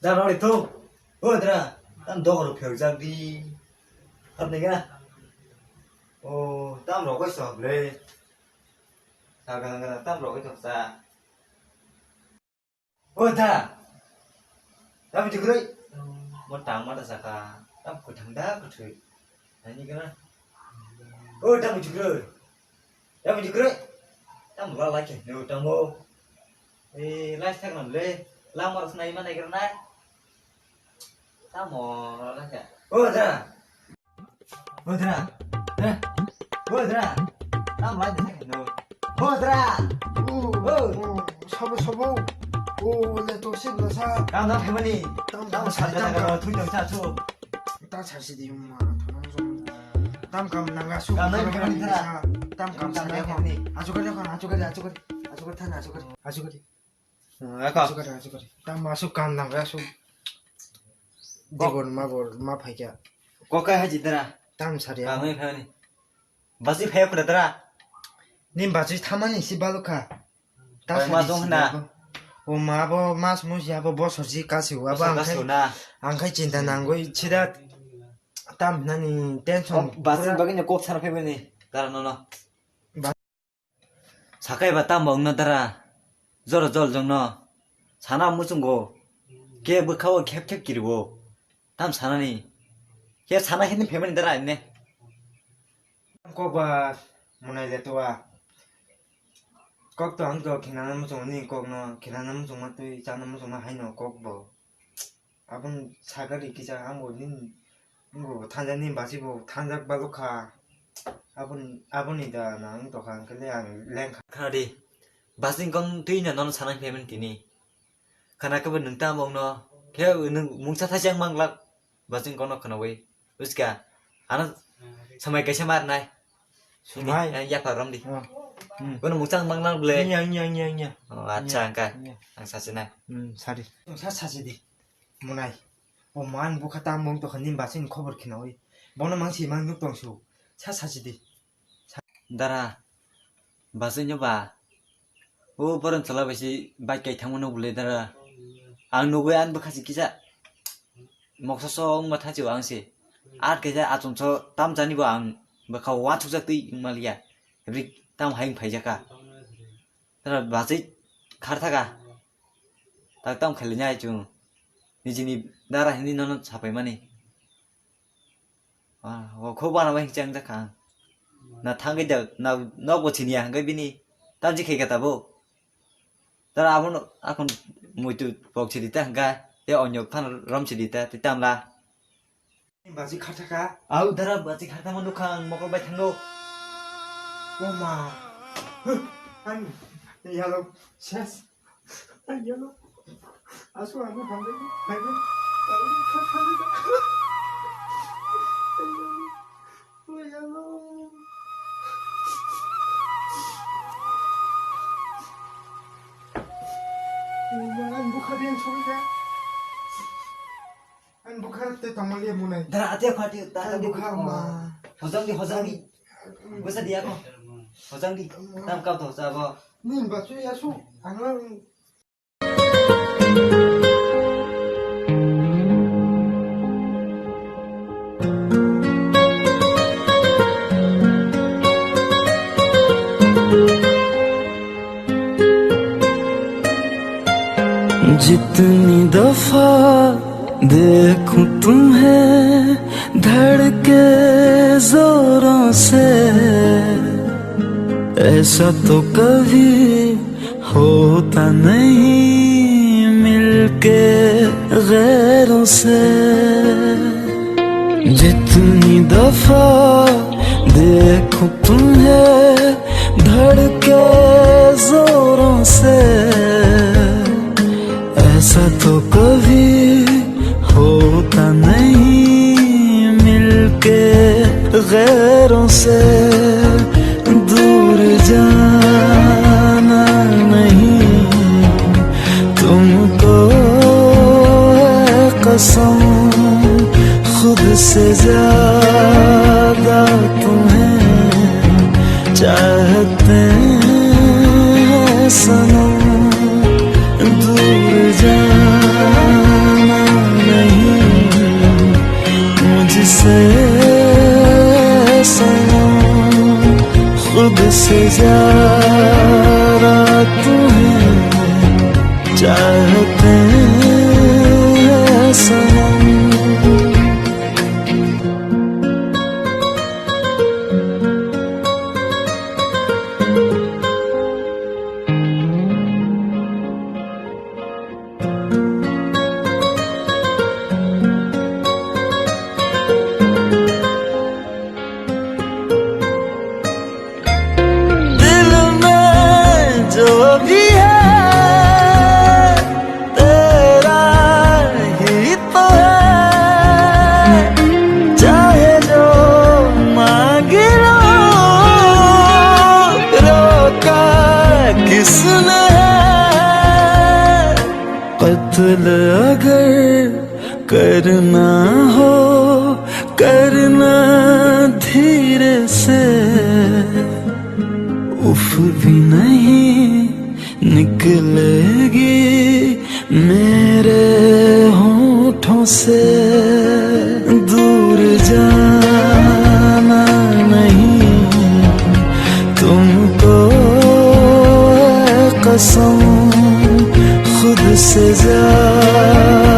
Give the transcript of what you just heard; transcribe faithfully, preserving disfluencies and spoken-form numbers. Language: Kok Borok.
Da rok ri thung. O dra, tam dok rok phek jak di. Hap ni ga. O, tam rok bai sok le. Sa ga ga tam rok bai sok sa. O da. Tam ti kroi. Mo tang ma da sa ka. Tam ko thang da ko thui. Ani ga na. O tam ti kroi. Tam ti kroi. Tam la la ke. No tam mo. Eh, lai sak nam le. La mar snai ma nai gra na. Tam mo la ke. O da. Bodra. Eh. Bodra. Tam lai de no. Bodra. Oh, oh, sabo, sabo. Oh, le to se na sa. Tam na phaimani. Tam, tam sa, tam sa, tam. Thui tam sa chu. Ta sa si di ma, tam jong. Tam kam nanga su. Tam nai phaimani thara. Tam kam sa ya ko. Achu kare ko, achu kare, achu kare. Achu kare thana, achu kare. Achu kare. Hmm, eko. Achu kare, achu kare. Tam asu kam nang asu. Dibor ma bor ma phaikya. Kokai haji dara. Tam sari. Kamai phani. Basi phai kura dara. Nim basi thamani si balukha. Bai ma dong hna. O ma bo mas musi abo bosor si kasi wa ba. Bosor angkai kasi na. Angkai chinta nangoi chida. Tam nani tension. Basi bagini kok sar phai bani. Dara no no. Sakai ba tamo wngno dara, jora jol jongno sana muchungo, khe bwkhao khep khep kiriwo, tam sanani, khe sana khe phaimani dara ne. Kok ba munai le towa, kok to ang to khinana muchungo ni kokno, khinana muchungma twi chana muchungma haino kok bo. Aboni sakari kisa ang bo nini, ang bo thanjak nini basi bo thanjak balukha. Aboni, aboni da na ang tokha ang khe le ang lengkha. Khna di, basi kong twi na nono sanang phaimani tini. Khna khe bo nwng tamo wngno, khe nwng mungsa thaisa ang manglak, basi kongno khnawi. Uska, ano samai kaisa mar nai. Samai? Eh, yapha rom di. Oh. Hmm. Bono mungsa ang manglak ble. Nya, nya, nya, nya. Oh, acha, nya, angka. Nya. Ang sasi nai. Hmm, sari. Sa sasi di. Munai. O man bukha tam mung to khani basing khobor khinawi. Bono mangsi mang nuk tong su. Sa sasi di. Dara. Basing nyo ba. O boron chala bai si bike kai thangma nuk ble dara. Ang nugui an bwkha si kisa. Moksa so wngma thachi ang si. Ar kaisa achomso tam jani bo ang bwkha wansukjak twi wngmaliya. Rik tam hai wng phaijaka. Tara bachai kharthaka. Tak tam khailainya ai chwng. Nijini dara hindi nono sapaimani. Ah, o kho bana bai chang jakha. Na thangwi da, na nok bo chini ya hangkai bini. Tam ji khe kata bo. Tara abono akon muitu pok chiri ta hangka. Te onyo phan rom chiri ta, te tamla. Baji kharthaka. Au dara baji kharthama nukha ang mokol bai thango. O ma. Huh, ang yalo ses. Ang yalo. Asu ang hamle. Hamle. Ang kharthama. O yalo. Ang bukha diyan chori ya. Ang bukha te tongmaliya munai. Dara ate khati ta. Ang bukha ma. Hojang di, hojang di. Ang bwsa di ako. Hojang di. Tam kau to sa bo. Nin ba chu ya su. Ang ang. जितनी दफा देखूं तुम्हें धड़के जोरों से, ऐसा तो कभी होता नहीं मिलके गैरों से। जितनी दफा देखूं तुम्हें धड़के जोरों से, ऐसा तो कभी होता नहीं मिलके गैरों से। दूर जाना नहीं तुमको है कसम, खुद से ज्यादा तुम्हें चाह ज्यादा तुम्हें चाहते हैं सनम। दिल में जो भी है, तेरा ही तो है। चाहे जो मांग लो, रोका किसने है? कत्ल अगर करना हो, करना धीरे से, उफ भी नहीं निकलेगी मेरे होठों से। दूर जाना नहीं तुमको, कसम खुद से ज्यादा